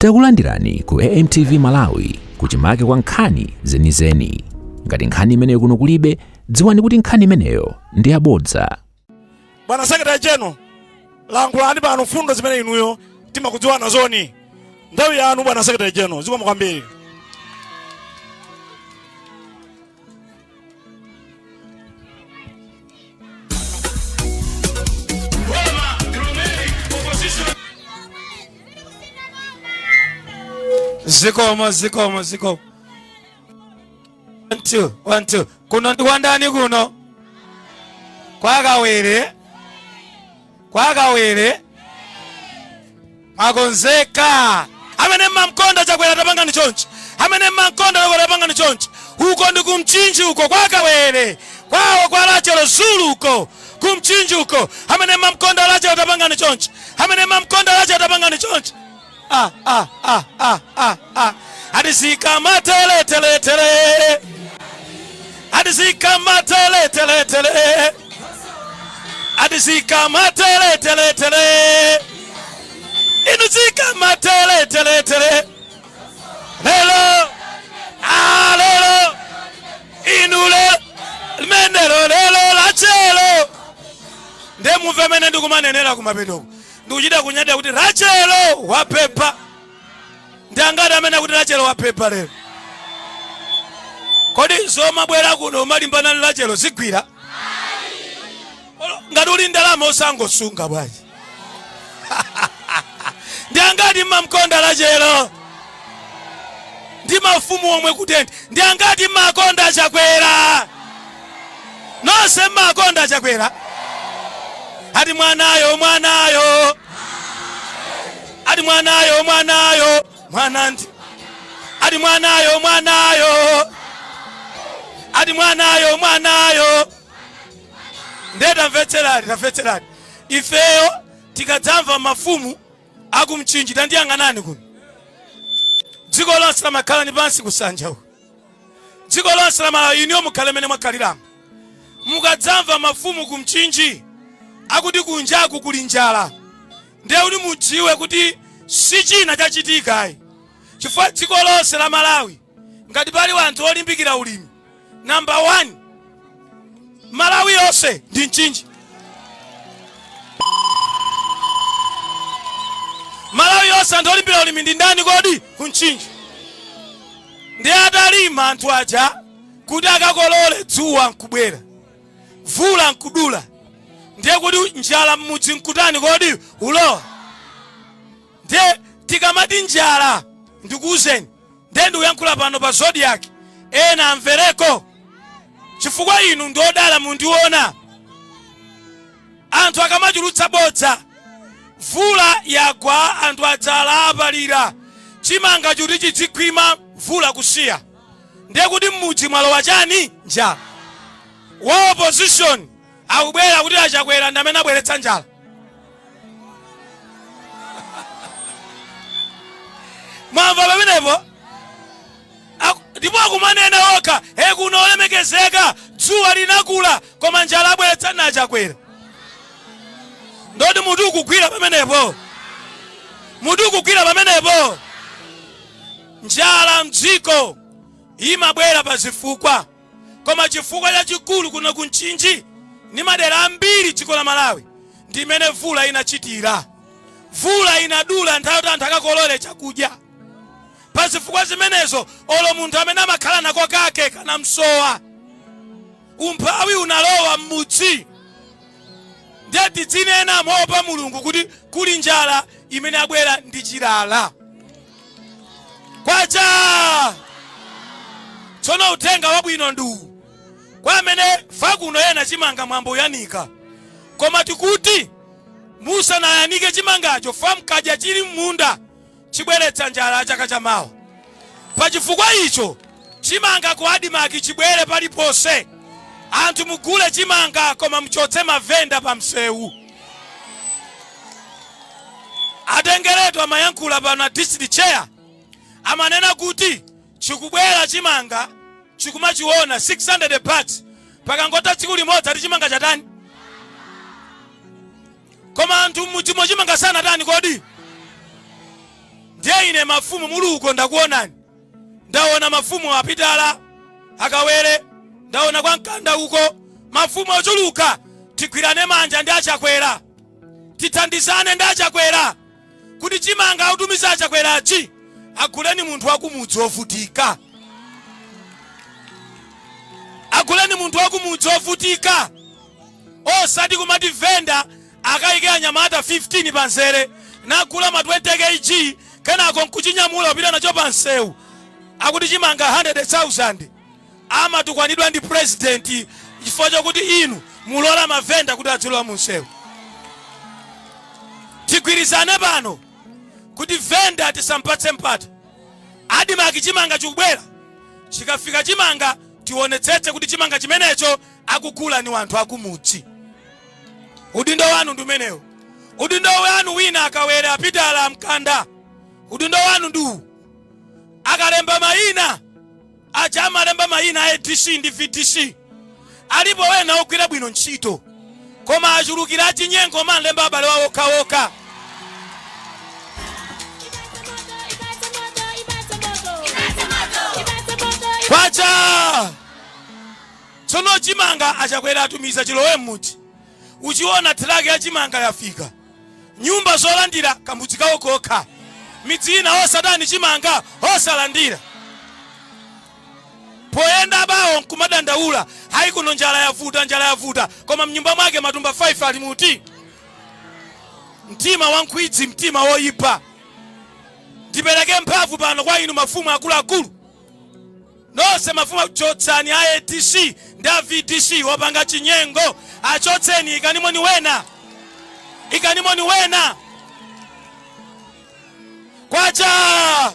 Takulandirani ku AMTV Malawi kuchimake kwa nkhani zenizeni. Ngati nkhani imeneyo kuno kulibe, dziwani kuti nkhani imeneyo ndi yabodza. Bwana Secretary General, lankhulani pano mfundo zimene inuyo timakudziwa nazoni. Nthawi yanu bwana Secretary General, zikomo kwambiri. Zikomo, zikomo, zikomo. 1 2 1 2. Kuno ndi kwandani kuno? Kwa Kawere. Kwa Kawere. Mwakonzeka. Amene mmamkonda Chakwera tapangani chonchi. Amene mmamkonda Chakwera tapangani chonchi. Uko ndi kumchinji uko kwa Kawere. Kwawo kwa Rachel Zulu uko. Kumchinji uko. Amene mmamkonda Rachel tapangani chonchi. Amene mmamkonda Rachel tapangani chonchi. Ah ah ah ah ah ah. Ati zikama tele tele tele. Ati zikama tele tele tele. Ati zikama tele tele tele. Inu zikama tele tele tele. Lelo. Ah lelo. Inu lelo. Limenelo lelo lachelo. Nde mumve mene ndikumanenera kumapetoko. Ndikuchita kunyadira kuti Rachelo wapepa. Ndi angati amene akuti Rachelo wapepa lero? Kodi zomabwera kuno umalimbana ndi Rachelo zigwira? Ngati uli ndalama osangosunga bwanji? Ndi angati mmamkonda Rachelo? Ndi mafumu omwe kutenti. Ndi angati mmakonda Chakwera? Nonse mmakonda Chakwera? Ati mwanayo mwanayo. Ati mwanayo mwanayo mwana ndi. Ati mwanayo mwanayo. Ati mwanayo mwanayo. Ndiye tamvetserani, tamvetserani. Ifeyo tikadzamva mafumu akumchinji tandiyang'anani kuno. Dziko lonse lamakhalani pansi kusanja uku. Dziko lonse la Malawi inuyo mukhale mene mwakhaliramo. Mukadzamva mafumu kumchinji akuti kunjaku kuli njala, ndiye kuti mudziwe kuti si china chachitika ayi. Chifukwa dziko lonse la Malawi ngati pali anthu olimbikira ulimi, number 1 Malawi yonse ndi Mchinji. Malawi yonse anthu olimbikira ulimi ndi ndani kodi? Ku Mchinji. Ndiye atalima anthu aja kuti akakolole, dzuwa nkubwera, mvula nkudula, ndiye kuti njala mmudzi nkutani kodi? Ulowa. Ndiye tikamati njala, ndikuwuzeni, ndiye ndikuyankhula pano pa Zodiak, ena amvereko, chifukwa inu ndi odala mundiona. Anthu akamachulutsa bodza, mvula yagwa, anthu adzala, apalira, chimanga chuti chidzikhwima, mvula kusiya, ndiye kuti mmudzi mwalowa chani? Njala. Wa opposition akubwera kuti a Chakwera ndi amene abweretsa njala. Mwamva pamenepo? Ndipo akumanena okha, he kuno olemekezeka, dzuwa linakula, koma njala abweretsa na Chakwera. Ndoti mutu ukugwira pamenepo, mutu ukugwira pamenepo. Njala mdziko imabwera pa zifukwa, koma chifukwa chachikulu kuno ku Mchinji ndi madera ambiri dziko la Malawi ndi imene mvula inachitira. Mvula inadula nthawi yoti anthu akakolole chakudya. Pa zifukwa zimenezo olo munthu amene amakhala nako kake kanamsowa, umphawi unalowa m'mudzi. Ndiye tidzinena moopa Mulungu kuti kuli njala imene abwera ndi chilala. Kwacha! Tsono uthenga wabwino ndi uwu kwa amene fa kuno ena chimanga mwambo uyanika, koma tikuti musanayanike chimangacho fa mkadya chili m'munda chibweretsa njala ya chaka cha mawa. Pa chifukwa icho chimanga ku ADMARC chibwere paliponse. Anthu mugule chimanga koma muchotse mavenda pa msewu. Atengeretu amayankhula pano a district chair amanena kuti chikubwera chimanga chikumachiona 600 bags pakangotha tsiku limodzi ati chimanga chatani, koma anthu m'mudzimo chimanga sanatani kodi? Ndiye ine mafumu muli uko ndakuonani. Ndaona mafumu apitala akawere, ndaona kwa Mkanda uko mafumu ochuluka. Tigwirane manja ndi achakwera, tithandizane ndi achakwera kuti chimanga akutumiza achakwerachi aguleni munthu wakumudzi wovutika, aguleni munthu wakumudzi wovutika, osati kumati venda akayike anyamata 15 panzere nagula ma 20 kg kenako nkuchinyamula kupita nacho pansewu akuti chimanga 100,000. Amatukwanidwa ndi president chifukwa chokuti inu mulola mavenda kuti adzilowa munsewu. Tigwirizane pano kuti venda tisampatse mpata. ADMARC chimanga chikubwera, chikafika chimanga tionetsetse kuti chimanga chimenecho akugula ni wanthu akumudzi. Udindo wanu ndi umenewo. Udindo wanu wina akawere apitala Mkanda, udindo wanu ndi uwu. Akalemba mayina aja amalemba mayina a ADC ndi VDC, alipo wena ogwira bwino ntchito koma achulukira achinyengo malemba abale wawo okhaokha. Kwacha tsono chimanga achakwera atumiza chilowe m'mudzi, uchiona thiraki ya chimanga yafika, nyumba zolandira kamudzi kawo kokha, midzi ina osatani chimanga osalandira. Poyenda bawo nkumadandaula, hayi kuno njala yavuta, njala yavuta, koma mnyumba mwake matumba 5 ali muti. Mtima wankhwidzi, mtima woyipa. Ndipereke mphamvu pano kwa inu mafumu akuluakulu nonse mafumu, chotsani a ADC ndi a VDC wopanga chinyengo, achotseni, ikanimoni wena, ikanimoni wena. Kwacha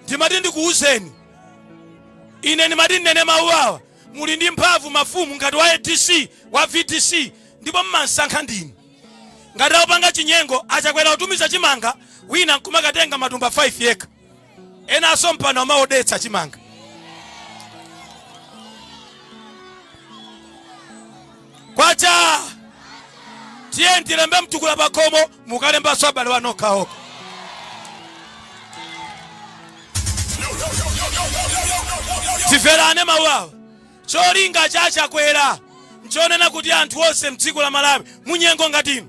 ndimati ndikuwuzeni, ine ndimati ndinene mawu awa, muli ndi mphamvu mafumu ngati wa ADC wa VDC, ndipo mmasankha ndinu. Ngati akupanga chinyengo achakwera kutumiza chimanga, wina nkumakatenga matumba 5 yekha, enanso mpano amaodetsa chimanga. Kwacha tiye tilembe mtukula pakhomo, mukalembanso abale wanu okhaokha. Timverane mawu awa. Cholinga cha Chakwera nchonena kuti anthu onse mdziko la Malawi munyengo ngati ino,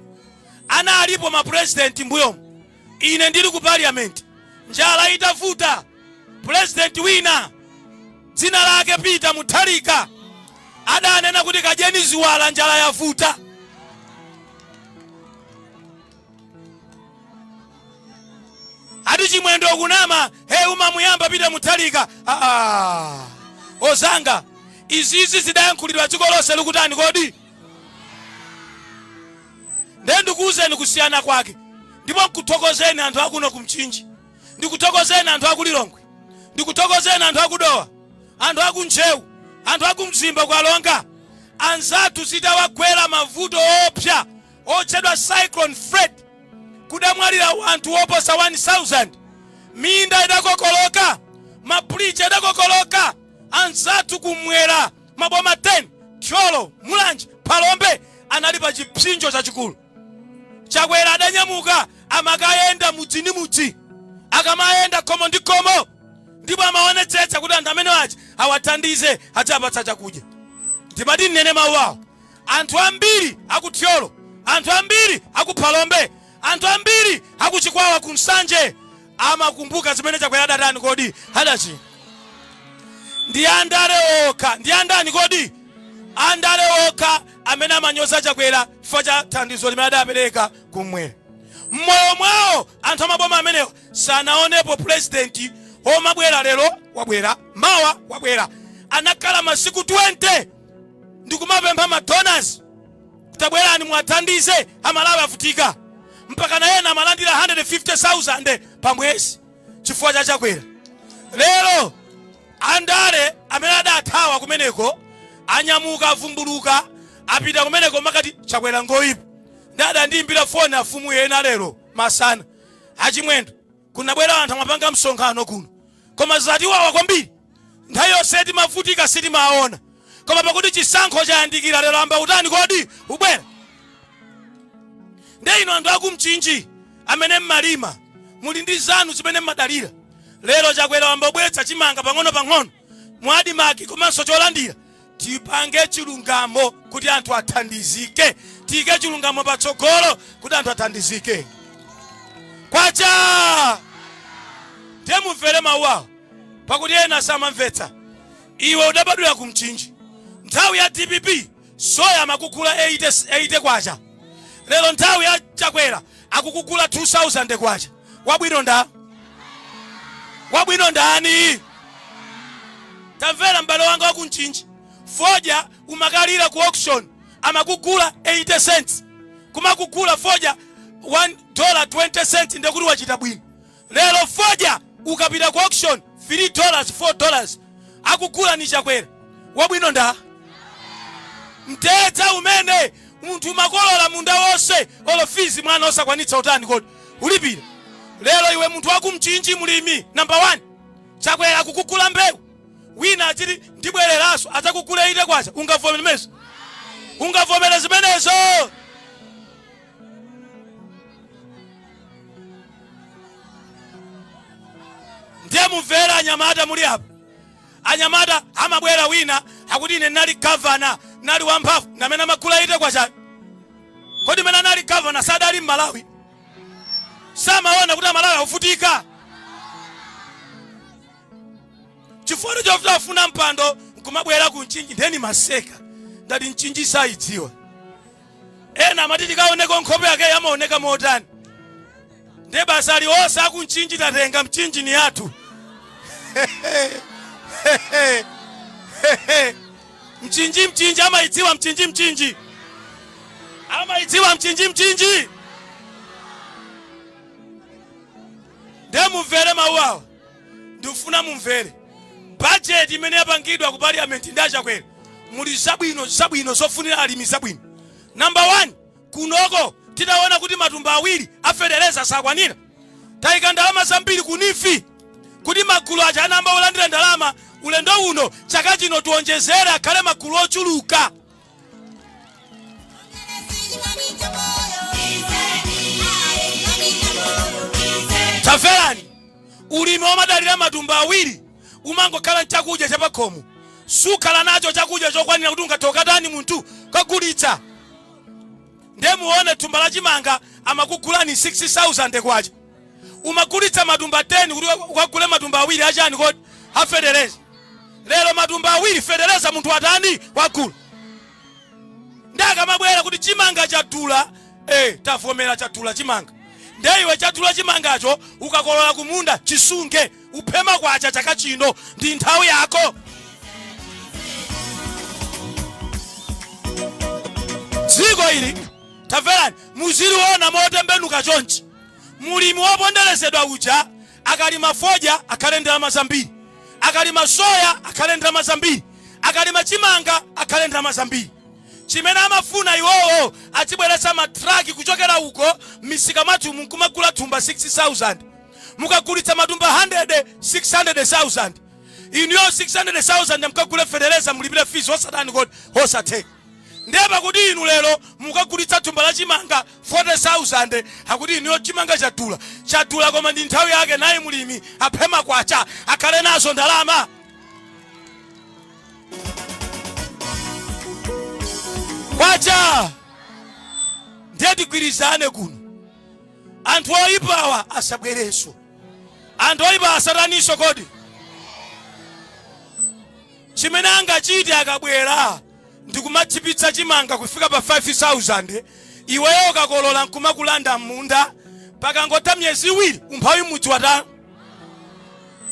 analipo ma president mbuyomu, ine ndili ku parliament njala itavuta, president wina dzina lake Peter Mutharika adanena kuti kadyeni ziwala, njala yavuta. Ati Chimwendo kunama, he umamuyamba Peter Mutharika. Aa, ozanga, izizi zidayankhulidwa dziko lonse likutani kodi? Ndiye ndikuwuzeni kusiyana kwake, ndipo nkuthokozeni anthu akuno ku Mchinji, ndikuthokozeni anthu aku Lilongwe, ndikuthokozeni anthu aku Dowa, anthu aku Ntcheu, anthu aku Mzimba, Kukalonga. Anzathu zitawagwera mavuto opsa otchedwa Cyclone Fred, kudamwalira anthu oposa 1000, minda idakokoloka, mabridge adakokoloka. Anzathu kumwera maboma 10, Thyolo, Mulanje, Phalombe anali pa chipsinjo chachikulu. Chakwera adanyamuka amakayenda mudzi ndi mudzi, akamayenda khomo ndi khomo, ndipo amaonetsetsa kuti anthu amene aja awathandize, adzapatsa chakudya. Ndimati ndinene mawu awo, anthu ambiri aku Thyolo, anthu ambiri aku Phalombe, anthu ambiri aku Chikwawa, ku Nsanje amakumbuka zimene Chakwera adatani kodi adachita. Ndi andale okha, ndi andani kodi? Andale okha amene amanyoza Chakwera chifukwa cha thandizo limene adapereka kumwera. Mmoyo mwawo anthu amaboma amenewa sanaonepo president omabwera lero wabwera, mawa wabwera. Anakhala masiku 20 ndikumapempha ma donors tabwerani muwathandize Amalawi avutika, mpaka na ena amalandira 150,000 pa mwezi chifukwa cha Chakwera. Lero andale amene adathawa kumeneko anyamuka, avumbuluka, apita kumeneko makati Chakwera ngoyipa. Ndi adandiyimbira foni afumu ena lero masana, achimwendo kunabwera anthu amapanga msonkhano kuno, koma zatiwawa kwambiri. Nthawi yonse timavutika sitimaona, koma pakuti chisankho chayandikira lero amba utani kodi ubwera. Nde ino anthu aku Mchinji, Amene mmalima muli ndi zanu zimene mmadalira. Lero Chakwera wambobweretsa chimanga pang'ono pang'ono mu ADMARC komanso cholandira. Tipange chilungamo kuti anthu athandizike. Tiike chilungamo patsogolo kuti anthu athandizike. Kwacha! Ndiye mumvere mawu awo, pakuti ena samamvetsa. Iwe udabadwira ku Mchinji. Nthawi ya dpp soya amakugula 80 kwacha. Lero nthawi ya Chakwera akukugula 2000 kwacha. Wabwino nda? Wabwino ndani? Tamvera m'bale wanga wa ku Mchinji. Fodya umakalira ku auction amakugula 80 cents. Kumakugula fodya 1 dollar 20 cents ndekuti wachita bwino. Lero fodya ukapita ku auction 3 dollars 4 dollars akugula ni Chakwera. Wabwino nda? Mtedza umene munthu umakolola munda wonse olo fees mwana osakwanitsa utani kodi ulipira. Lero iwe munthu waku Mchinji mlimi number 1 Chakwera akukugula mbewu wina achiti ndibwereranso adzakugula 80 kwacha ungavomere zimenezo? Ungavomere zimenezo? Ndiye mumvere anyamata muli apa. Anyamata amabwera wina akuti ine nali gavana, nali wamphamvu, ndamene amagula 80 kwacha. Kodi mene anali gavana sadali m'Malawi? Samaona kuti Amalawi akuvutika? Chifukwa chofuta afuna mpando nkumabwera ku Mchinji ndeni maseka ndati Mchinji sayidziwa. Ena amati tikaoneko nkhope yake yamaoneka motani. Ndiye basi ali onse aku Mchinji tatenga Mchinji ni yathu. Mchinji Mchinji amayidziwa Mchinji Mchinji amayidziwa Mchinji Mchinji. Ndiye mumvere mawu awa, ndikufuna mumvere. Bajeti imene yapangidwa ku parliament ndi aChakwera muli zabwino zabwino zofunira alimi zabwino. Number 1, kunoko titaona kuti matumba awiri a fetereza sakwanira, tayika ndalama zambiri ku NEEF kuti magulu aja anayamba kulandira ndalama ulendo uno chaka chino tionjezere akhale magulu ochuluka. Tamverani, ulimi womadalira matumba awiri umangokhala nchakudya chapakhomo, sukhala nacho chakudya chokwanira kuti ungathe kukatani munthu kagulitsa. Ndiye muone thumba la chimanga amakugulani 6000 kwacha, umagulitsa matumba 10 kuti ukagule matumba awiri achani kodi afetereza. Lero matumba awiri fetereza munthu atani wagula. Ndiye akamabwera kuti chimanga chadula, tavomera chadula chimanga. Ndiye iwe chadula chimangacho ukakolola kumunda chisunge uphe makwacha chaka chino ndi nthawi yako. Dziko ili tamverani muziliona motembenuka chonchi. Mulimi woponderezedwa uja akalima fodya akhale ndalama zambiri, akalima soya akhale ndalama zambiri, akalima chimanga akhale ndalama zambiri. Chimene amafuna iwowo azibweretsa matraki kuchokera uko m'misika mwathu nkumagula thumba 6000 mukagulitsa matumba 100 600,000 inuyo 600,000 mukagule fetereza mulipire fees osatani kodi osatheka. Ndiye pakuti inu lero mukagulitsa thumba la chimanga 40,000 akuti inuyo chimanga chadula, chadula koma ndi nthawi yake naye mulimi aphe makwacha akhale nazo ndalama. Kwacha! Ndiye tigwirizane kuno, anthu oyipawa asabwerenso, anthu oyipa asataninso kodi. Chimene angachite akabwera ndikumatchipitsa chimanga kufika pa 5000 iweyo ukakolola nkumakulanda m'munda pakangotha miyezi iwiri umphawi m'mudzi watani.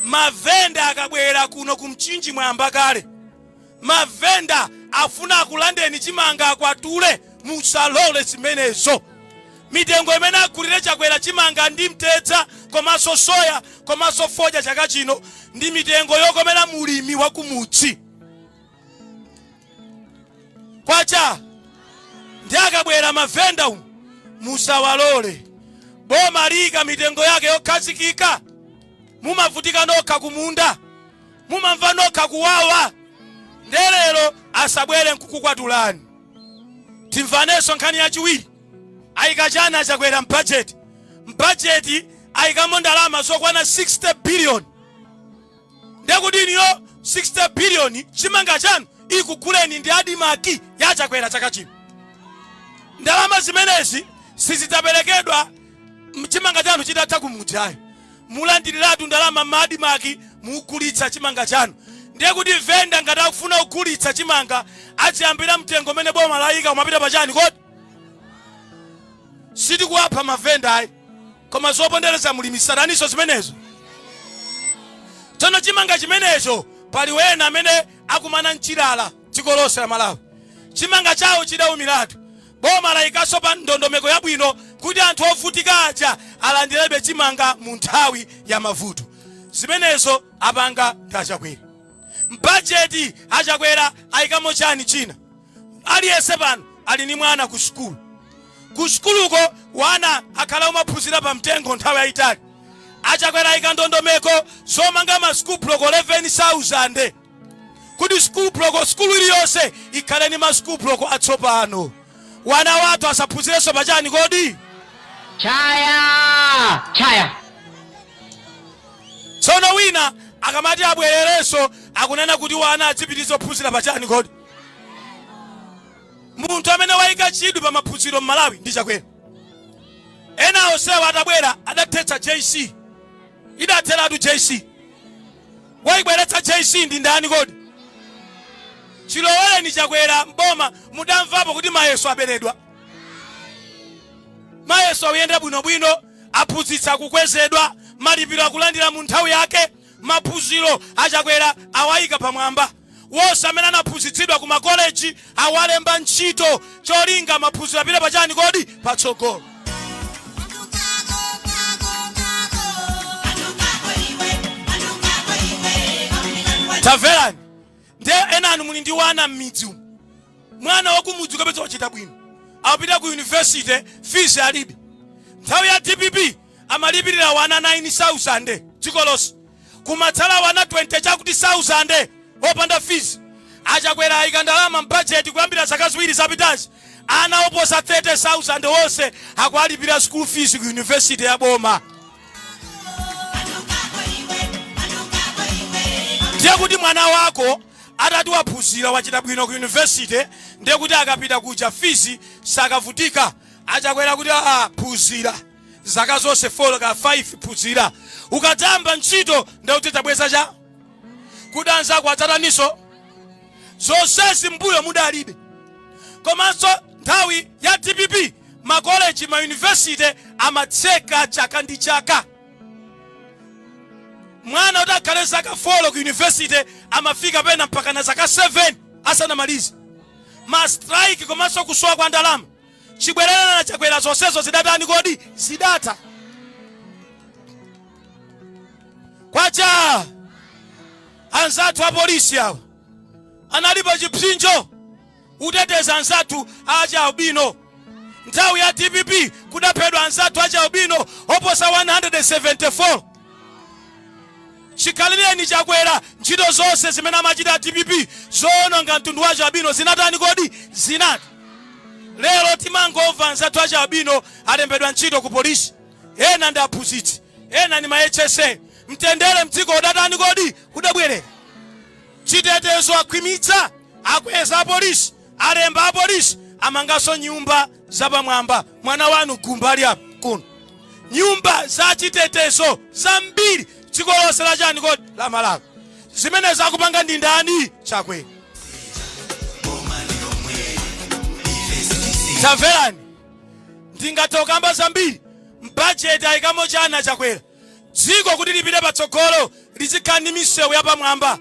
Mavenda akabwera kuno ku Mchinji mwayamba kale mavenda afuna akulandeni chimanga akwatule musalole zimenezo. Mitengo imene agulire Chakwera chimanga ndi mtedza komanso soya komanso fodya chaka chino ndi mitengo yokomera mulimi wa kumudzi. Kwacha! Ndiye akabwera mavenda umu musawalole. Boma liyika mitengo yake yokhazikika. Mumavutika nokha kumunda, mumamva nokha kuwawa. Ndiye lero asabwere nkukukwatulani. Timvanenso nkhani yachiwiri. Ayika chani aChakwera m'bajeti? M'bajeti ayikamo ndalama zokwana 60 billion. Ndiye kuti inuyo 60 billion chimanga chanu ikuguleni ndi ADMARC ya Chakwera chaka chino. Ndalama zimenezi sizidzaperekedwa chimanga chanu chitatha kumudzi ayi. Mulandiriratu ndalama ma ADMARC mugulitsa chimanga chanu. Ndiye kuti venda ngati akufuna kugulitsa chimanga aziyambira mtengo umene boma layika umapita pachani kodi? Sitikuwapha mavenda ayi, koma zopondereza mulimi sataniso zimenezo. Tsono chimanga chimenecho pali wena amene akumana nchilala dziko lonse la Malawi. Chimanga chawo chidaumiratu. Boma layikanso pa ndondomeko yabwino kuti anthu ovutika aja alandirebe chimanga mu nthawi ya mavuto. Zimenezo apanga ndi a Chakwera. M'bajeti a Chakwera ayikamo chani china? Aliyense pano ali ndi mwana ku sukulu. Ku sukuluko wana akhala umaphunzira pa mtengo nthawi yayitali. A Chakwera ayika ndondomeko zomanga ma school block 11,000 kuti school block sukulu iliyonse ikhale ndi ma school block atsopano. Wana wathu asaphunzirenso pachani kodi? Chaya! Chaya! Tsono wina akamati abwererenso akunena kuti wana adzipitiriza kuphunzira pachani kodi? Munthu amene waika chidwi pa maphunziro m'Malawi ndi Chakwera. Ena onsewa atabwera adathetsa JC. Idatheratu JC. Waibweretsa JC ndi ndani kodi? Chilowereni Chakwera m'boma mudamvapo kuti mayeso aberedwa? Mayeso akuyenda bwinobwino, aphunzitsi akukwezedwa, malipiro akulandira mu nthawi yake, maphunziro a Chakwera awayika pamwamba. Wonse amene anaphunzitsidwa ku makoleji awalemba ntchito cholinga maphunziro apite pachani kodi? Patsogolo. Tamverani, ndiye enanu muli ndi wana m'midzi umu. Mwana wakumudzi ukapeza wachita bwino akupita ku university fees alibe. Nthawi ya dpp amalipirira wana 9000 dziko lonse. Kumatsala wana 20 chakuti 1000 opanda fees. A Chakwera ayika ndalama m'bajeti kuyambira zaka ziwiri zapitazi ana oposa 30,000 onse akuwalipira school fees ku university ya boma. Ndiye kuti mwana wako atati waphunzira wachita bwino ku university ndiye kuti akapita kuja fees sakavutika. A Chakwera kuti aa phunzira zaka zonse 4 ka 5 phunzira ukadzayamba ntchito ndiye kuti tabweza cha kuti anzako adzataniso zonsezi mbuyo mudalibe. Komanso nthawi ya dpp makoleji ma university amatseka chaka ndi chaka. Mwana kuti akhale zaka 4 ku university amafika pena mpaka na zaka 7 asanamalize. Ma strike komanso kusowa kwa ndalama. Chibwerereni a Chakwera zonsezo zidatani kodi? Zidatha. Kwacha anzathu apolisi awa anali pa chipsinjo uteteza anzathu achi albino. Nthawi ya dpp kudaphedwa anzathu achi albino oposa 174. Chikhalireni Chakwera ntchito zonse zimene amachita a dpp zoononga mtundu wa achialbino zinatani kodi? Zinatha. Lero timangomva anzathu achialbino alembedwa ntchito ku polisi, ena ndi aphunzitsi, ena ndi ma HSA. Mtendere mdziko udatani kodi? Udabwerera. Chitetezo akhwimitsa, akweza apolisi, alemba apolisi, amanganso nyumba zapamwamba. Mwana wanu Gumba ali apa kuno. Nyumba za chitetezo zambiri dziko lonse la chani kodi? La Malawi. Zimenezo akupanga ndi ndani? Chakwera. Tamverani, ndingathe kukamba zambiri. M'bajeti ayikamo chani a Chakwera? Dziko kuti lipite patsogolo lizikhala ndi misewu yapamwamba.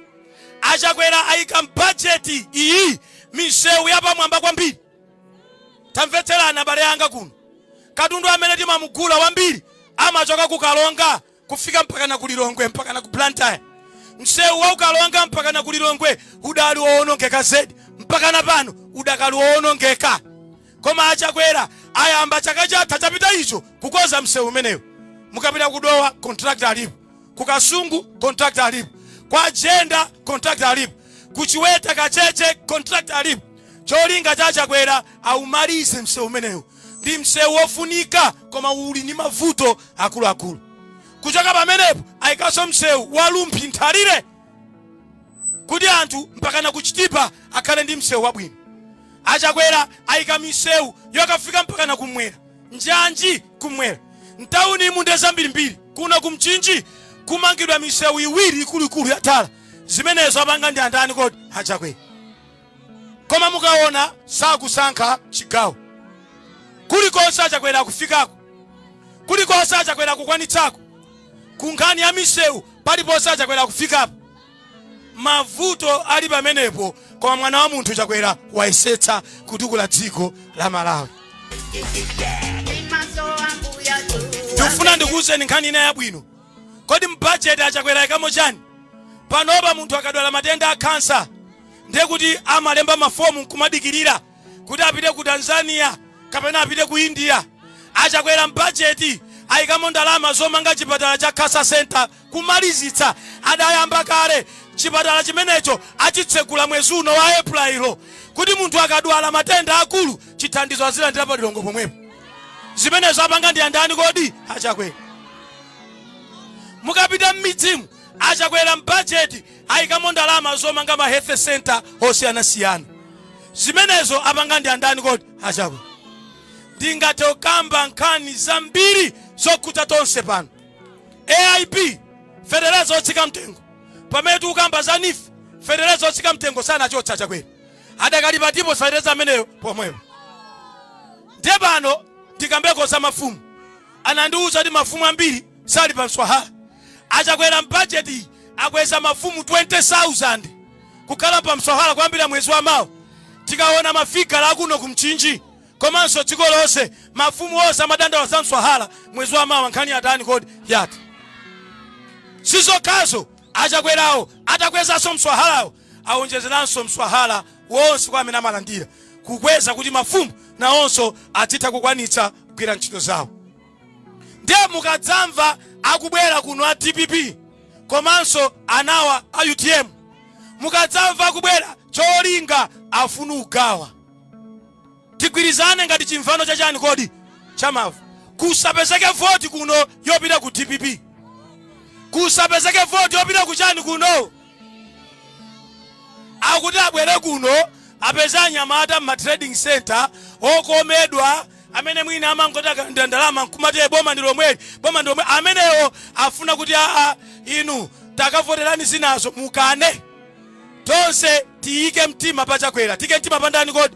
A Chakwera ayika m'bajeti iyi misewu yapamwamba kwambiri. Tamvetserani abale anga kuno. Katundu amene timamugula wambiri amachoka ku Karonga kufika mpakana ku Lilongwe mpakana ku Blantyre. Msewu wa ku Karonga mpakana ku Lilongwe udali woonongeka zedi, mpakana pano udakali woonongeka. Koma a Chakwera ayamba chaka chatha chapita icho kukonza msewu umenewu. Mukapita ku Dowa contractor alipo, ku Kasungu contractor alipo, kwa Jenda contractor alipo, ku Chiweta Kacheche contractor alipo. Cholinga cha Chakwera aumalize msewu umenewu. Ndi msewu wofunika koma uli ndi mavuto akuluakulu. Kuchoka pamenepo ayikanso msewu wa Rumphi Nthalire kuti anthu mpakana ku Chitipa akhale ndi msewu wabwino. Achakwera ayika misewu yokafika mpakana kumwera, njanji kumwera. Mtaunimu nde zambirimbiri. Kuno ku Mchinji kumangidwa misewu iwiri ikuluikulu ya tala. Zimenezo apanga ndi andani kodi? Achakwera. Koma mukaona sakusankha chigawo. Kulikonse achakwera akufikako. Kulikonse achakwera akukwanitsako. Ku nkhani ya misewu paliponse achakwera akufikapo. Mavuto ali pamenepo koma mwana wa munthu Chakwera wayesetsa kutukula dziko la Malawi. Ndikufuna ndikuwuzeni nkhani ina yabwino. Kodi m'bajeti achakwera ayikamo chani? Panopa munthu akadwala matenda a khansa ndiye kuti amalemba mafomu nkumadikirira kuti apite ku Tanzania kapena apite ku India. Achakwera m'bajeti ayikamo ndalama zomanga chipatala cha Cancer Center kumalizitsa. Adayamba kale chipatala chimenecho achitsegula mwezi uno wa April kuti munthu akadwala matenda akulu chithandizo azilandira pa Lilongwe pomwepo. Zimenezo apanga ndi andani kodi? Achakwera. Mukapita m'midzimu Achakwera m'bajeti ayikamo ndalama zomanga ma health center osiyanasiyana. Zimenezo apanga ndi andani kodi? Achakwera. Ndingathe kukamba nkhani zambiri zokhudza tonse pano. AIP fetereza otsika mtengo, pamene tikukamba za NEEF fetereza otsika mtengo sanachotse Achakwera, adakali patipo fetereza ameneyo pomwepo. Ndiye pano ndikambeko za mafumu. Anandiuza kuti mafumu ambiri sali pa mswahala. Achakwera m'bajeti akweza mafumu 20,000 kukhala pa mswahala kuyambira mwezi wa mawa. Tikaona mafigala akuno ku Mchinji komanso dziko lonse, mafumu onse amadandaula za mswahala, mwezi wa mawa nkhani yatani kodi? Yatha. Sizokhazo, Achakwerawo atakwezanso mswahalawo, awonjezeranso mswahala wonse kwa amene amalandira, kukweza kuti mafumu nawonso adzitha kukwanitsa kugwira ntchito zawo. Ndiye mukadzamva akubwera kuno a dpp komanso anawa a utm, mukadzamva akubwera cholinga afuna kugawa. Tigwirizane ngati chimvano cha chani kodi? Cha mavu. Kusapezeke voti kuno yopita ku dpp. Kusapezeke voti yopita ku chani kuno. Akuti abwere kuno apeze anyamata m'ma trading center okomedwa amene mwina amangoti akalandira ndalama nkumati "Eh, boma ndi lomweli, boma ndi lomweli." Amenewo afuna kuti aa inu takavoterani zinazo mukane. Tonse tiyike mtima pa Chakwera. Tiyike mtima pa ndani kodi?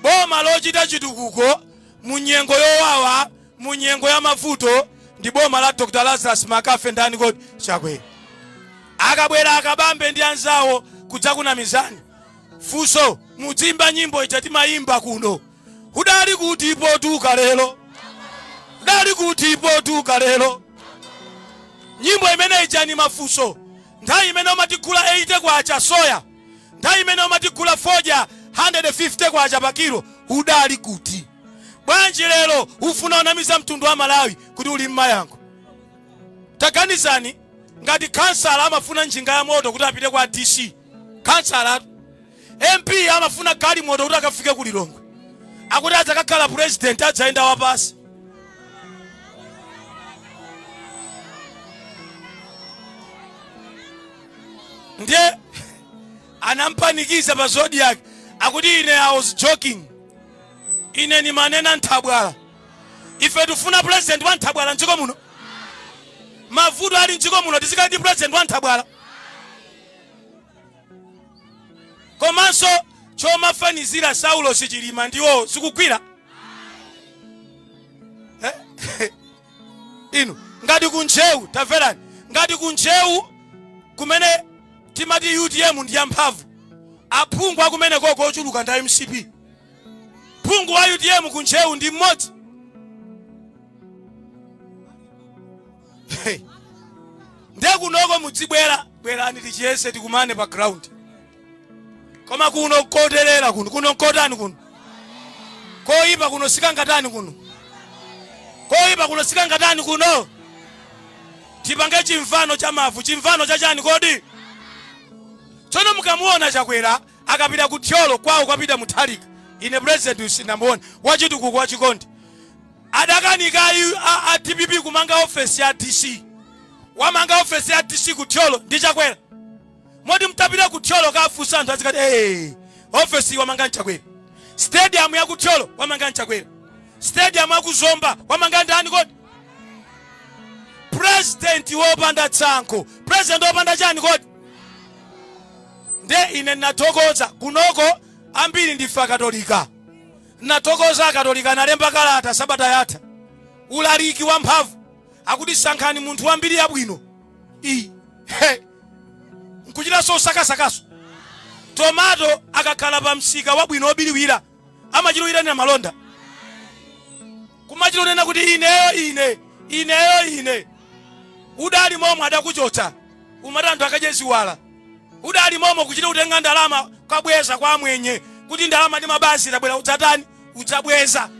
Boma lochita chitukuko mu nyengo yowawa, mu nyengo ya mavuto ndi boma la Dr. Lazarus Makafe ndani kodi? Chakwera. Akabwera akabambe ndi anzawo kudzakunamizani. Funso, mudzimba nyimbo ija timayimba kuno. Udali kuti potuka lero? Udali kuti potuka lero? Nyimbo imene ija ni mafunso. Nthawi imene umatigula 80 kwacha soya, nthawi imene umatigula fodya 150 kwacha pa kilo, udali kuti? Bwanji lero ufuna unamiza mtundu wa Malawi kuti uli mmayankho? Taganizani ngati khansala amafuna njinga ya moto kuti apite kwa DC, khansala, MP amafuna galimoto kuti akafike ku Lilongwe, akuti adzakakhala president adzayenda wapasi. Ndiye anampanikiza pa Zodiak akuti ine I was joking, ine nimanena nthabwala. Ife tifuna president wa nthabwala mdziko muno? Mavuto ali mdziko muno tizikhala ndi president wa nthabwala? Komanso chomafanizira Saulos Chilima ndiwo zikugwira eh? Inu ngati kuntcheu, tamverani, ngati kuntcheu kumene timati UTM ndi yamphamvu, aphungu akumene koko ochuluka ndi MCP. Phungu wa UTM kuntcheu ndi mmodzi. Ndiye kunoko mudzibwera, bwerani tichiyese, tikumane pa ground. Koma kuno koterera kuno, kuno nkotani kuno? Koyipa kuno sikangatani kuno? Koyipa kuno sikangatani kuno? Tipange chimvano cha mavu, chimvano cha chani kodi? Tsono mukamuona Chakwera akapita ku Thyolo kwawo kwapita Mutharika, Ine president sindinamuone wachitukuko, wachikondi. Adakanika a DPP kumanga ofesi ya DC. Wamanga ofesi ya DC ku Thyolo ndi Chakwera. Moti mtapita ku Thyolo kafunsa anthu azikati, "Hey, ofesi wamanga nChakwera." Stadium ya ku Thyolo wamanga nChakwera. Stadium ya ku Zomba wamanga ndani kodi? President wopanda tsankho, president wopanda chani kodi? Nde ine nathokoza kunoko, ambiri ndife Akatolika. Nathokoza Akatolika analemba kalata sabata yatha, ulaliki wamphamvu, akuti sankhani munthu wambiri yabwino. I he nkuchitanso usakasakaso. Tomato akakhala pa msika wabwino wobiriwira, amachita malonda, kumachita kunena kuti ineyo, ine, ineyo, ine. Udali momwe adakuchotsa, umati anthu akadye ziwala. Udali momwe kuchita kutenga ndalama kabweza kwa amwenye kuti ndalama ndi mabazi tabwera, udzatani? Udzabweza.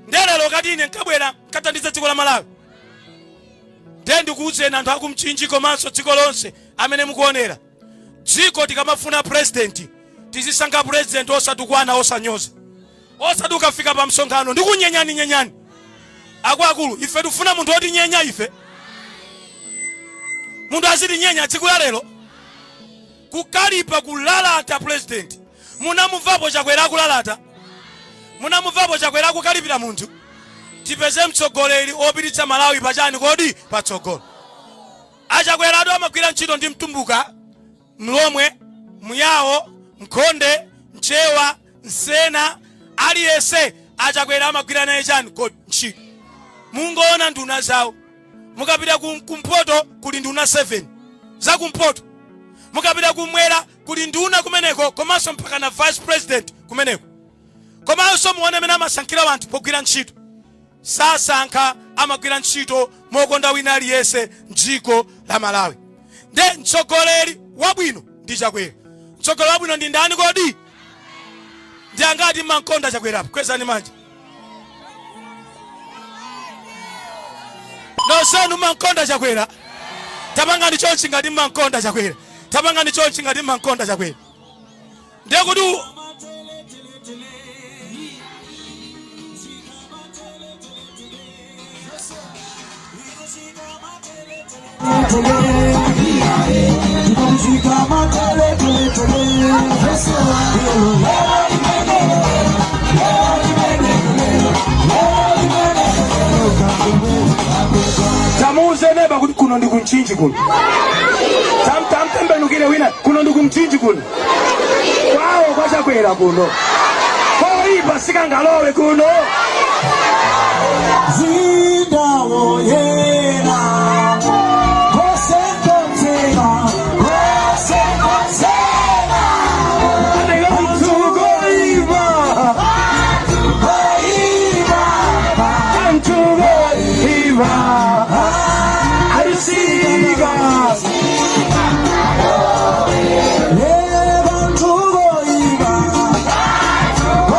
Ndelero kati ine nkabwera nkathandiza dziko la Malawi. Nde ndikuwuzeni anthu akumchinji komanso dziko lonse amene mukuonera, dziko tikamafuna president, tizisankha president osatukwana, osanyoza, osati ukafika pa msonkhano ndi kunyenyani nyenyani. Akuluakulu, ife tifuna munthu otinyenya ife? Munthu azitinyenya tsiku la lero, kukalipa, kulalata president? Munamumvapo Chakwera akulalata? Munamumvapo Chakwera akukalipira munthu? Tipeze mtsogoleri opititsa Malawi pachani kodi? Patsogolo. Achakwera atu amagwira ntchito ndi Mtumbuka, Mlomwe, Muyawo, Mkhonde, Mchewa, Msena, aliyense Achakwera amagwira naye chani kodi? Ntchito. Mungoona nduna zawo. Mukapita kumpoto kuli nduna 7 zakumpoto, mukapita kumwera kuli nduna kumeneko, komanso mpaka na vice president kumeneko. Komanso muone amene amasankhira anthu pogwira ntchito. Sasankha, amagwira ntchito mokonda wina aliyense mdziko la Malawi. Nde mtsogoleri wabwino ndi Chakwera. Mtsogoleri wabwino ndi ndani kodi? Ndi angati mmankonda Chakwerapo? Kwezani manja nonsenu mmankonda Chakwera. Tapangani chonchi ngati mmankonda Chakwera. Tapangani chonchi ngati mmankonda Chakwera. Ndiye kuti Tamuuze neba kuti kuno ndi kumchinji kuno. Tamtembenukire wina, kuno ndi kumchinji kuno, kwawo kwachakwera kuno, koipa sikangalowe kuno. Zindawoyera kosekotsera, kosekotsera. Anthukoipa. Oipa. Anthukoipa alisika. Bantukoipa,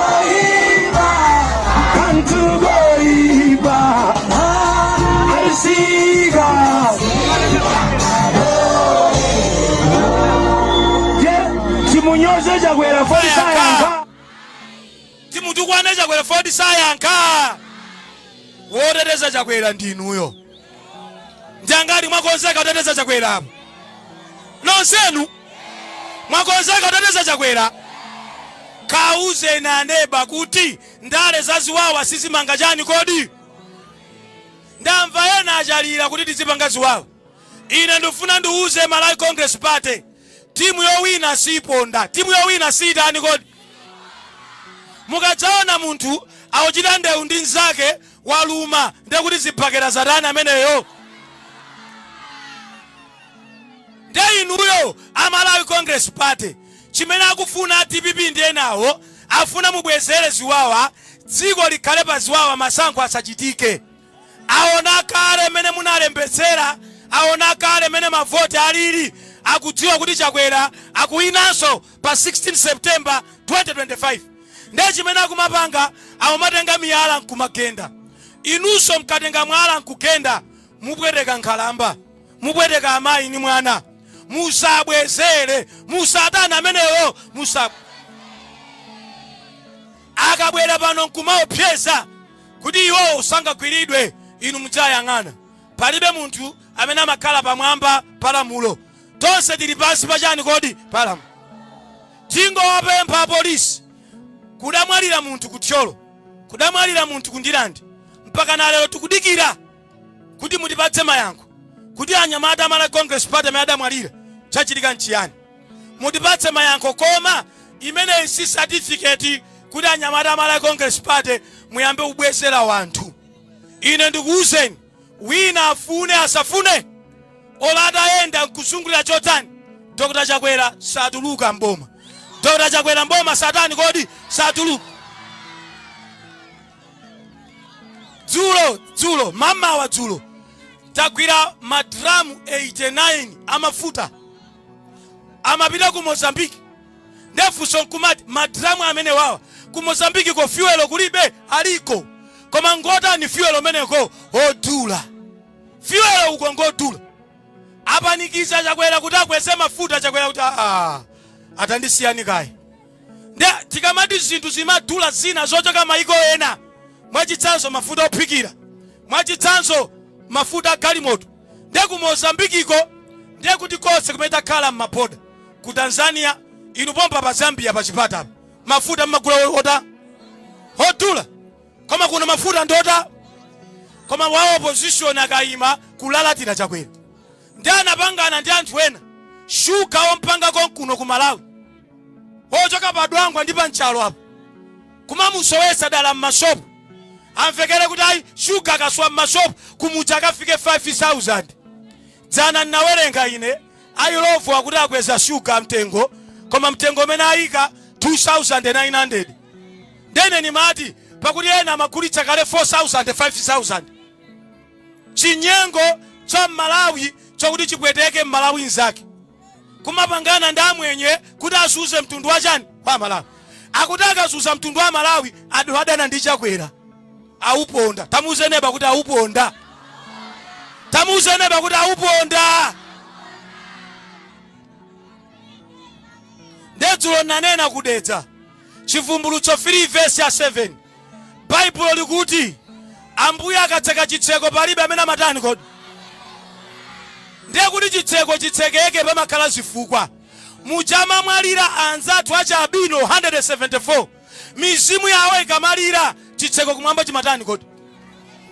oipa. Anthukoipa alisika. Je, timunyoze Chakwera fodi sayankha? Timutukwane Chakwera fodi sayankha? Woteteza Chakwera ndinuyo. Ndi angati mwakonzeka kuteteza Chakwera apo? Nonsenu mwakonzeka kuteteza Chakwera? Kauzeni aneba kuti ndale zaziwawa sizimanga chani kodi? Ndamva ena achalira kuti tizipanga ziwawa. Ine ndifuna ndiuze Malawi Congress Party, timu yowina siponda, timu yowina siitani kodi? Mukadzaona munthu akuchita ndewu ndi mnzake, waluma, ndekuti zibakera zatani ameneyo? Nde inuyo a Malawi Congress Party, chimene akufuna a DPP ndi enawo, afuna mubwezere ziwawa, dziko likhale pa ziwawa, masankho asachitike. Aona kale mmene munalembetsera, aona kale mmene mavoti alili, akudziwa kuti Chakwera akuwinanso pa 16 September 2025. Ndiye chimene akumapanga, akumatenga miyala nkumagenda. Inunso mkatenga mwala nkugenda, mupweteka nkhalamba, mupweteka amayi ni mwana. Musabwezere, musatani amenewo, musa. Akabwera pano nkumaopseza kuti iwowo sangagwiridwe, inu mudzayang'ana. Palibe munthu amene amakhala pamwamba pa lamulo. Tonse tili pansi pa chani kodi? Pa lamulo. Tingowapempha apolisi, kudamwalira munthu ku Thyolo, kudamwalira munthu ku Ndirande, mpaka na lero tikudikira kuti mutipatse mayankho kuti anyamata a Malawi Congress Party amene adamwalira chachitika nchiyani. Mutipatse mayankho, koma imeneyi si certificate kuti anyamata a Malawi Congress Party muyambe kubwezera wanthu. Ine ndikuwuzeni, wina afune asafune, olo atayenda nkuzungulira chotani, Dr Chakwera satuluka mboma. Dr Chakwera mboma satani kodi? Satuluka. Dzulo dzulo mamawa dzulo tagwira madramu 89 amafuta amapita ku Mozambique. Nde funso nkumati madramu amene wawa ku Mozambique ko fuel kulibe? Aliko, koma ngotani fuel umeneko? Odula. Fuel uko ngodula. Apanikiza Chakwera kuti akweze mafuta. Chakwera kuti aa, atandisiyani kaye. Nde tikamati zinthu zimadula zina zochoka maiko ena, mwachitsanzo mafuta ophikira, mwachitsanzo mafuta a galimoto, nde ku Mozambikiko, nde kuti konse kumene takhala m'maboda ku Tanzania, inu pompa pa Zambia pa chipata apa mafuta mmagula ota odula, koma kuno mafuta ndota. Koma wa opposition akayima kulalatira Chakwera, ndi anapangana ndi anthu ena shuga ompanga konkuno ku Malawi ochoka pa Dwangwa ndi pa Nchalo apo, kumamusowetsa dala mmashopu, amvekere kuti ayi, shuga akasowa mmashopu kumuja akafike 5000. Dzana ndinawerenga ine a Illovo akuti akweza shuga mtengo, koma mtengo umene ayika 2900. Ndene nimati pakuti ena amagulitsa kale 4000 5000. Chinyengo cha Mmalawi chokuti chipweteke Mmalawi nzake, kumapangana ndi amwenye kuti azuze mtundu wa chani? Wa Malawi. Akuti akazuza mtundu wa Malawi, anthu adana ndi Chakwera auponda. Tamuuze neba kuti auponda. Tamuuze neba kuti auponda. Ndedzulo nanena kudedza Chivumbulutso 3 verse ya 7, Baibulo likuti Ambuye akatseka chitseko palibe amene amatani kodi? Ndiye kuti chitseko chitsekeke pamakhala zifukwa. Muja amamwalira anzathu achi albino 174, mizimu yawo ikamalira chitseko kumwamba chimatani kodi?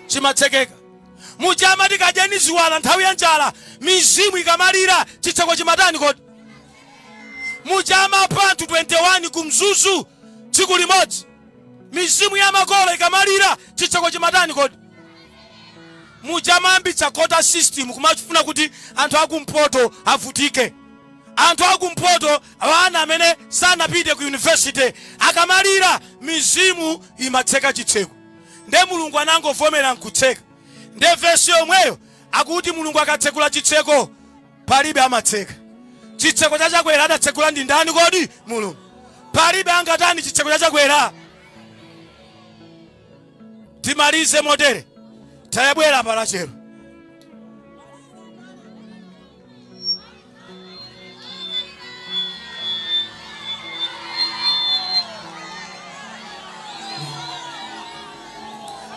Chimatsekeka. Muja amati kadyeni ziwala nthawi ya njala, mizimu ikamalira chitseko chimatani kodi? Muja amapha anthu 21 ku Mzuzu tsiku limodzi, mizimu ya makolo ikamalira chitseko chimatani kodi? Muja amayambitsa quota system kumafuna kuti anthu akumpoto avutike. Anthu akumpoto, ana amene sanapite ku university akamalira mizimu imatseka chitseko. Nde Mulungu anangovomera nkutseka. Nde vesi yomweyo akuti Mulungu akatsekula chitseko palibe amatseka. Chitseko cha Chakwera adatsekula ndi ndani kodi? Mulungu. Palibe angatani chitseko cha Chakwera. Timalize motere, tayabwera palachero.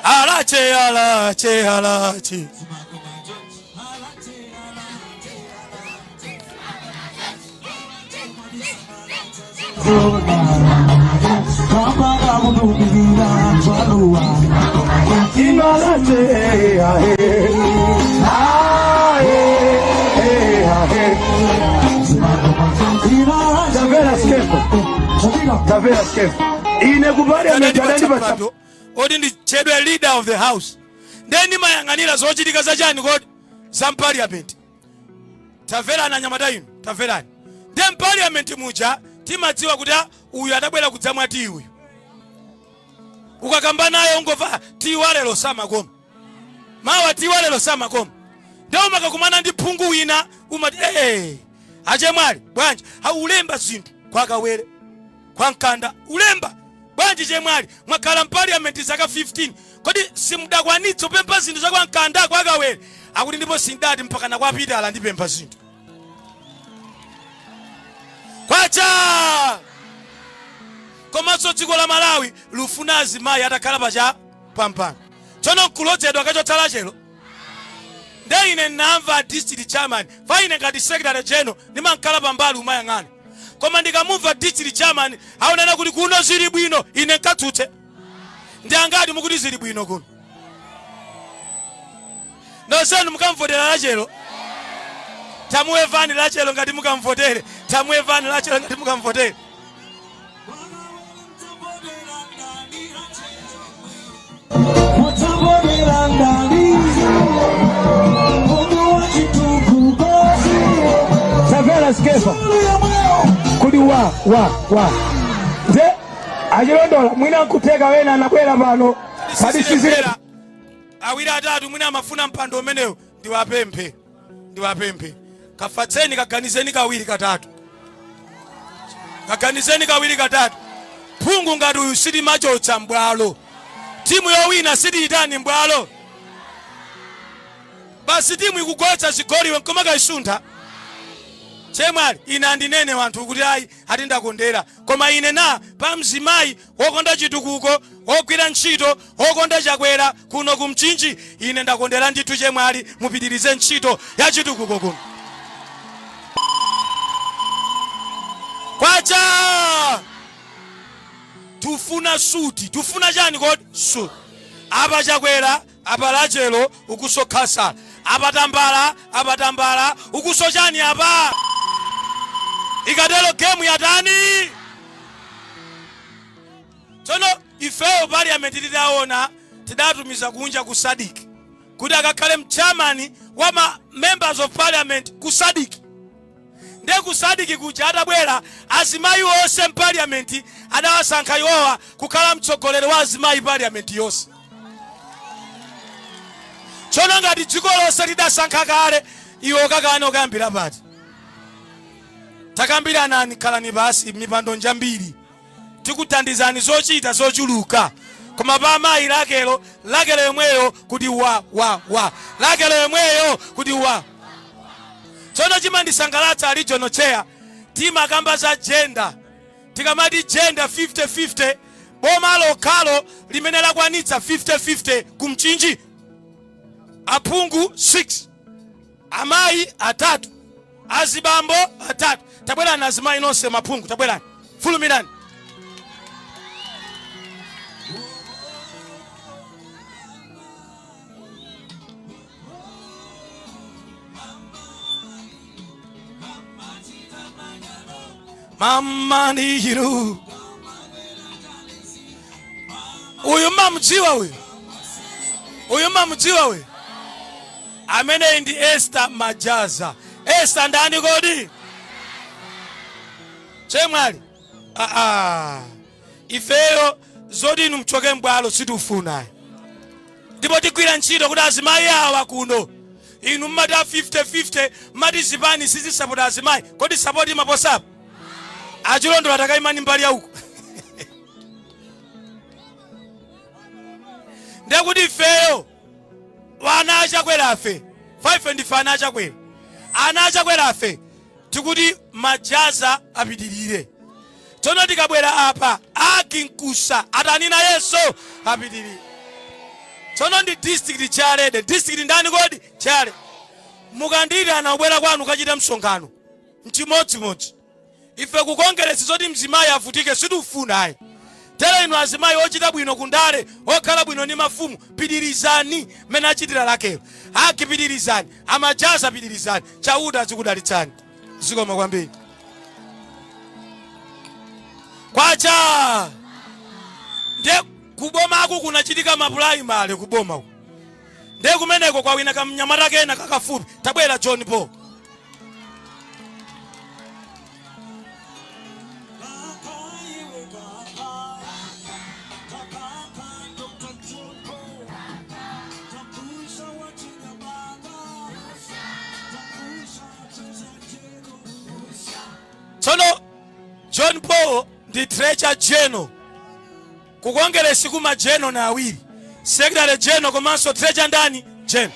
Alache, alache, alache. Tamvera Skefo. Tamvera Skefo. Ine ku parliament adandipatsa oti nditchedwe leader of the house, ndiye ndimayang'anira zochitika zachani kodi? Za mparliament. Tamverani anyamata inu, tamverani. Ndiye mparliament muja timadziwa kuti uyu adabwera kudzamwa tiyi uyu. Ukakamba naye ungomva tiyi wa lero samakoma, mawa tiyi wa lero samakoma. Ndiye umakakumana ndi phungu wina umati ee, achemwali bwanji aulemba zinthu kwa Kawere kwa Mkanda ulemba bwanji chemwali mwakhala mparliament zaka 15, kodi simudakwanitse kupempha zinthu za kwa Mkanda kwa Kawere? Akuti ndipo sindati mpaka na kwa Pitala ndipempha zinthu kwacha. Komanso dziko la Malawi lufuna azimayi atakhala pacha pampando. Tsono nkulodzedwa kachotsa Rachel. Nde ine namva district chairman, fa ine ngati secretary general ndimankhala pambali umayang'ana. Koma ndikamumva district chairman aonena kuti kuno zili bwino, ine nkatsutse. Ndi angati mukuti zili bwino kuno? Nonsenu mukamvotera Rachel. Tamuwevani Rachel ngati mukamvotere. Tamuwevani Rachel ngati mukamvotere. Mudzavotera ndani? Mundu wa chitukuko. Savela Skefa kuli wa wa wa nde achilondola mwina nkuteka wena anabwera pano pali sizile. Awiri atatu mwina amafuna mpando umenewo, ndiwapemphe, ndiwapemphe, kafatseni, kaganizeni kawiri katatu, kaganizeni kawiri katatu. Phungu ngati uyu sitimachotsa mbwalo, timu yowina sitiyitani mbwalo. Basi timu ikugwetsa zigoliwe nkoma kaisuntha. Chemwali, ine andinene wanthu kuti ayi, ati ndakondera, koma ine na pa mzimayi wokonda chitukuko, wogwira ntchito, wokonda Chakwera kuno ku Mchinji, ine ndakondera ndithu. Chemwali, mupitirize ntchito ya chitukuko kuno. Kwacha tufuna suti, tufuna chani kodi? Suti. Apa Chakwera, apa Rachel, ukuso khasala, apa Tambala, apa Tambala, ukuso chani apa. Ikatero game yatani? Tsono ifeyo parliament titaona, tidatumiza kunja ku SADC kuti akakhale mchairman wa ma members of parliament ku SADC. Nde ku SADC kuja atabwera, azimayi onse mparliament adawasankha iwowa kukhala mtsogoleri wa azimayi parliament yonse. Tsono ngati dziko lonse lidasankha kale, iwe ukakane ukayambira pati? Takambiranani, khalani pasi, mipando njambiri, tikuthandizani zochita zochuluka. Koma pa amayi, Rachel, Rachel yomweyo kuti wa wa wa, Rachel yomweyo kuti wa. Tsono chimandisangalatsa, regional chair, timakamba za gender. Tikamati gender 50-50, boma lokhalo limene lakwanitsa 50-50 ku Mchinji, aphungu 6, amayi atatu, azibambo atatu. Tabwerani azimayi nonse maphungu, tabwerani, fulumirani. Mama ndichiru uyu mamudziwa uyu, uyu mamudziwa uyu. Ameneyi ndi Esther Majaza. Esther ndani kodi? Chemwali, aa, ifeyo zoti inu mchoke mbwalo sitifuna, ndipo tigwira ntchito kuti azimayi awa kuno. Inu mmati a 50-50, mmati zipani sizisapota azimayi, kodi support imaposapo? Achilondola, takayimani mbali yauko. Ndekuti ifeyo wana achakwera afe, 5 ndife ana achakwera, ana achakwera afe tikuti Majaza apitirire. Tsono tikabwera apa, akinkusa atani nayenso apitirire. Tsono ndi district chairlady, district ndani kodi? Chair. Mukandiyitana kubwera kwanu kachita msonkhano, mchimodzimodzi. Ife ku Kongeresi zoti mzimayi avutike sitifuna ayi. Tere inu azimayi ochita bwino kundale, okhala bwino ndi mafumu, pitirizani mmene achitira Rachel. Aki, pitirizani. Amajaza, pitirizani. Chauta azikudalitsani. Zikoma kwambiri. Kwacha nde kubomaku kunachitika maprimary kubomaku, nde kumeneko kwawina kamnyamata kena kakafupi. Tabwera John Paul. Tsono John Paul ndi treasurer general ku Kongeresi. Kuma general na awiri, secretary general komanso treasurer ndani? General.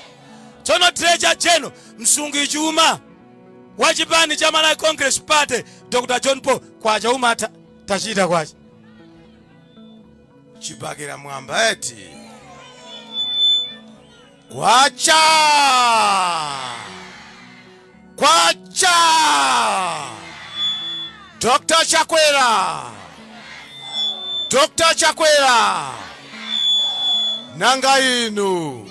Tsono treasurer general, msungi chuma wa chipani cha Malawi Congress Party, Dr John Paul. Kwacha umatha, tachita kwacha. Chibakera mwamba eti. Kwacha! Kwacha! Dr. Chakwera! Dr. Chakwera! Nanga inu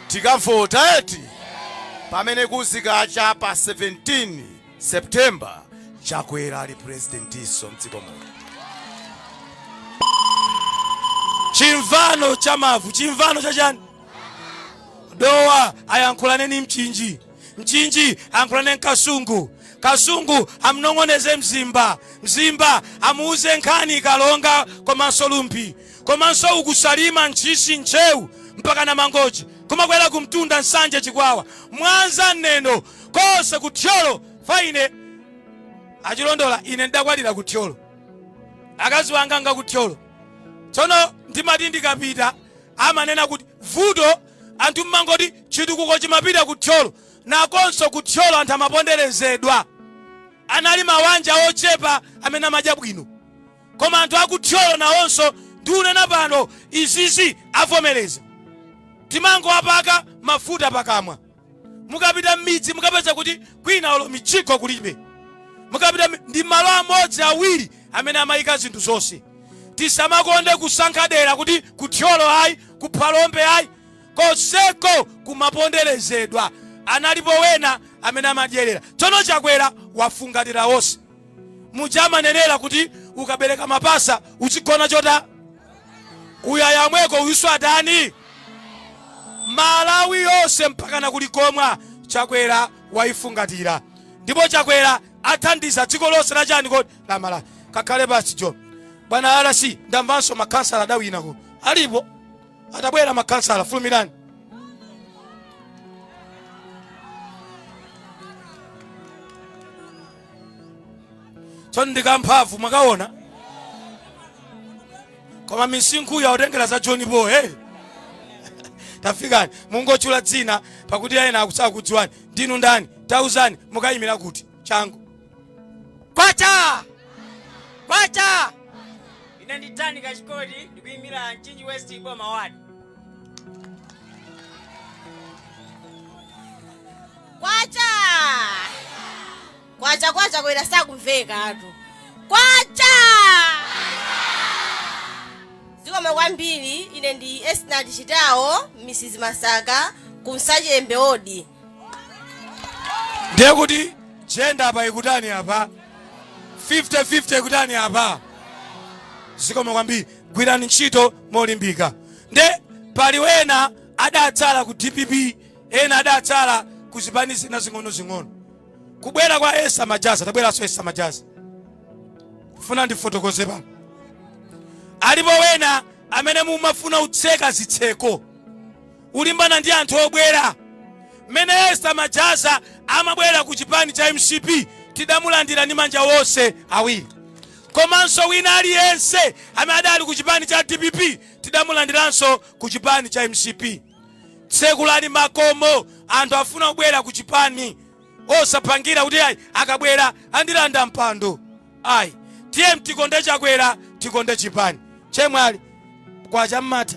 tikavota eti pamene kuzikacha pa 17 September Chakwera ali presidentinso mdziko muno. Chimvano cha mavu, chimvano cha chani? Dowa ayankhulane ni Mchinji, Mchinji ayankhulane Kasungu, Kasungu amnong'oneze Mzimba, Mzimba amuuze nkhani Kalonga komanso Rumphi, komanso uku Salima, Ntchisi, Ntcheu mpaka na Mangochi, kumakwera kumtunda Nsanje, Chikwawa, Mwanza, Neno, konse ku Thyolo. Faine achilondola, ine ndidakwatira ku Thyolo, akazi wanga nga ku Thyolo. Tsono ndimati ndikapita amanena kuti vuto anthu mmangoti chitukuko chimapita ku Thyolo, nakonso ku Thyolo anthu amaponderezedwa, anali mawanja ochepa amene amadya bwino, koma anthu aku Thyolo nawonso ndiunena pano izizi avomereza, timangowapaka mafuta pakamwa. Mukapita m'midzi mukapeza kuti kwina olo mijigo kulibe. Mukapita ndi malo amodzi awiri amene amayika zinthu zonse. Tisamakonde kusankha dera kuti ku Thyolo ayi, ku Phalombe ayi, konseko kumaponderezedwa. Analipo wena amene amadyerera. Tsono Chakwera wafungatira onse. Muja amanenera kuti ukabereka mapasa uzigona chota uyu ayamweko uyuso atani. Malawi yonse mpakana kulikomwa Chakwera wayifungatira, ndipo Chakwera athandiza dziko lonse la chani kodi la Malawi. Kakhale pasi John. Bwana RC, ndamvanso makhansala adawina kuno alipo atabwera makhansala, fulumirani. Tsono ndikamphamvu mwakaona, koma misinkhuyo akutengera za John Paul. Hey. Tafikani mungotchula dzina pakuti ena akusakudziwani. Ndinu ndani? Tauzani mukayimira kuti changu. Kwacha! Kwacha! Ine ndi Dani Kachikoti, ndikuyimira Mchinji West Boma Ward. Kwacha! Kwacha kwacha kwera sakumvekatu. Kwacha! Zikomo kwambiri, ine ndi Esnat Chitawo, Mrs. Masaka, ku Msachembe Wodi. Ndiye kuti gender apa ikutani apa? 50-50 ikutani apa? Zikomo kwambiri, gwirani ntchito molimbika. Nde pali wena adatsala ku DPP, ena adatsala ku zipani zina zing'ono-zing'ono. Kubwera kwa Esther Majaza, tabweranso Esther Majaza, funa ndifotokoze pano. Alipo wena amene mumafuna utseka zitseko, ulimbana ndi anthu obwera. Mmene Esther Majaza amabwera ku chipani cha MCP tidamulandira ndi manja wonse awiri, komanso wina aliyense amene adali ku chipani cha DPP tidamulandiranso ku chipani cha MCP. Tsekulani makomo, anthu afuna kubwera ku chipani, osapangira kuti ayi akabwera andilanda mpando ayi. Tiye tikonde Chakwera, tikonde chipani. Chemwali kwacha mmata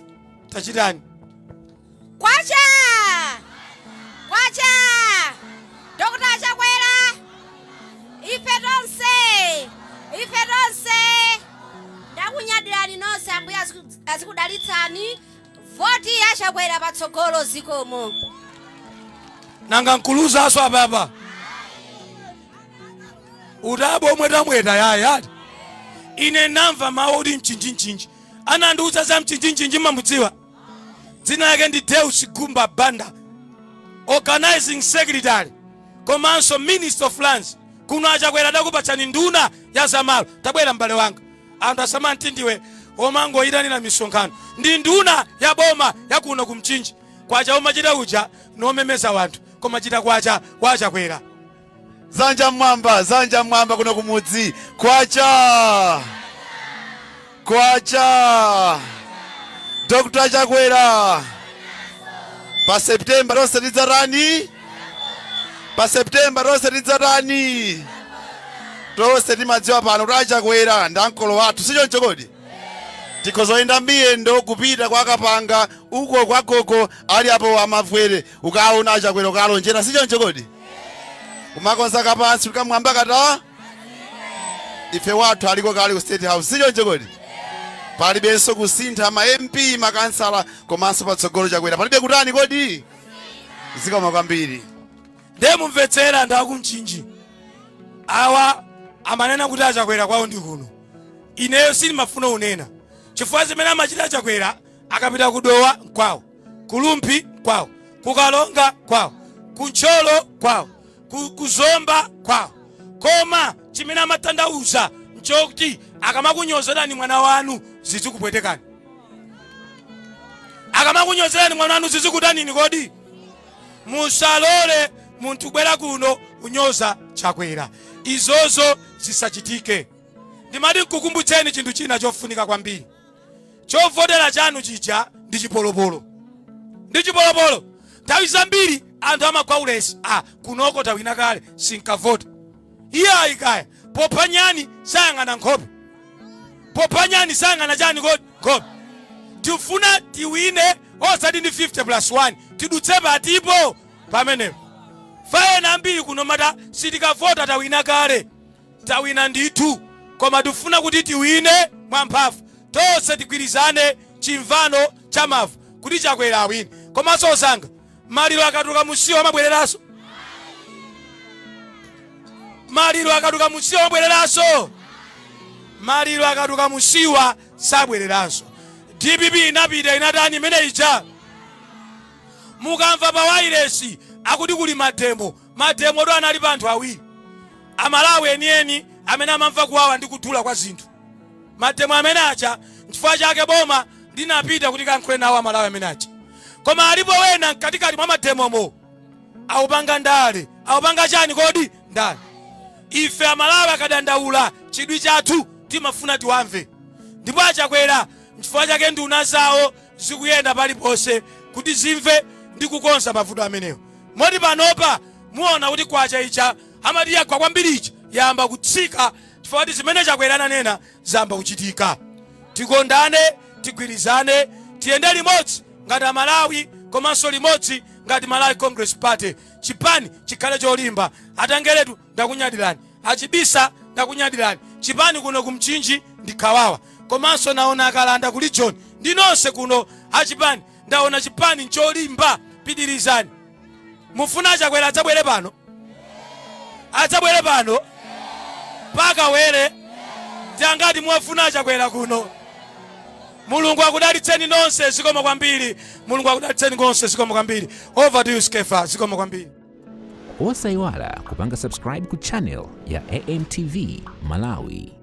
tachitani. Kwacha! Kwacha! Dr. Chakwera! Ife tonse! Ife tonse! Ndakunyadirani nonse, Ambuye azikudalitsani. Voti ya Chakwera patsogolo, zikomo. Nanga nkuluzaso apapa utabo omwe tamweta yaya ati ine namva mawu oti mchinjinchinji. Anandiuza za mchinjinchinji, mamudziwa dzina lake ndi Deus Gumba Banda, organizing secretary komanso minister of lands kuno. Achakwera adakupatsani nduna ya zamalo. Tabwera m'bale wanga, anthu asamanti ndiwe omangoyitanira misonkhano. Ndi nduna ya boma ya kuno ku Mchinji. Kwacha umachita uja nomemeza wanthu, koma chita kwacha kwa Chakwera. Zanja mwamba, zanja mwamba kuno kumudzi. Kwacha! Kwacha! Dr. Chakwera! Pa September tonse tidzatani? Pa September tonse tidzatani? Tonse timadziwa pano kuti achakwera ndi ankolo wathu, sichoncho kodi? Tikhoza kuyenda miyendo kupita kwa Kapanga uko kwa gogo ali apo amavwere, ukaona Achakwera, ukalonjera, sichoncho kodi? Kumakonza kapansi kamwamba kata ife wathu aliko kale ku State House, sichoncho kodi? Palibenso kusintha ma MP, makansala komanso patsogolo Chakwera, palibe kutani kodi? Zikomo kwambiri. Ndiye mumvetsera, anthu akumchinji awa amanena kuti Achakwera kwawo ndi kuno. Ineyo sindimafuna unena chifukwa zimene amachita Achakwera akapita kudowa kwawo, Kulumphi kwawo, Kukalonga kwawo, Kuntcholo kwawo, Kuzomba kwawo. Koma chimene amatanthauza nchokuti akamakunyozerani mwana wanu zizikupwetekani, akamakunyozerani mwana wanu zizikutanini kodi? Musalole munthu bwera kuno unyoza Chakwera, izozo zisachitike. Ndimati nkukumbutseni chinthu china chofunika kwambiri. Chovotera chanu chija ndi chipolopolo, ndi chipolopolo. Nthawi zambiri anthu amagwa ulesi, a kunoko tawina kale, sinkavota. Iye ayikaya popha nyani sayang'ana nkhope, popha nyani sayang'ana chani kodi? Nkhope. Tifuna tiwine osati ndi 50 plus 1, tidutse patipo pamenepo. Fayena ambiri kuno mata sitikavota, tawina kale, tawina ndithu, koma tifuna kuti tiwine mwamphamvu, tonse tigwirizane, chimvano cha mavu kuti Chakwera awine. Komanso osanga maliro akatuluka musiwo amabwereranso, maliro akatuluka musiwa amabwereranso, maliro akatuluka musiwa sabwereranso. DPP inapita, inatani imene ija? Mukamva pa wailesi akuti kuli mademo, mademo do anali pa anthu awiri, Amalawi enieni amene amamva kuwawa ndi kudula kwa zinthu. Mademo amene aja, nchifukwa chake boma linapita kuti kankhule nawo Amalawi amene aja. Koma alipo wena mkatikati mwa mademomo awupanga ndale, awupanga chani kodi? Ndale. Ife Amalawi akadandaula, chidwi chathu timafuna tiwamve. Ndipo Achakwera, nchifukwa chake nduna zawo zikuyenda paliponse kuti zimve ndi kukonza mavuto amenewo. Moti panopa muona kuti kwacha ija amati yagwa kwambiri ija yayamba kutsika, chifukwa kuti zimene Chakwera ananena zayamba kuchitika. Tikondane, tigwirizane, tiyende limodzi ngati Amalawi komanso limodzi ngati Malawi Congress Party. Chipani chikhale cholimba. Atangeretu, ndakunyadirani. Achibisa, ndakunyadirani. Chipani kuno Kumchinji ndi Khawawa, komanso naona akalanda ku region ndi nonse kuno achipani, ndaona chipani ncholimba. Pitirizani. Mufuna Achakwera adzabwere pano, adzabwere pano pakawere ndi angati? Muwafuna Achakwera kuno? Mulungu akudalitseni nonse, zikomo kwambiri. Mulungu akudalitseni konse, zikomo kwambiri. Over to you, Skefa. Zikomo kwambiri. Osayiwala kupanga subscribe ku channel ya AMTV Malawi.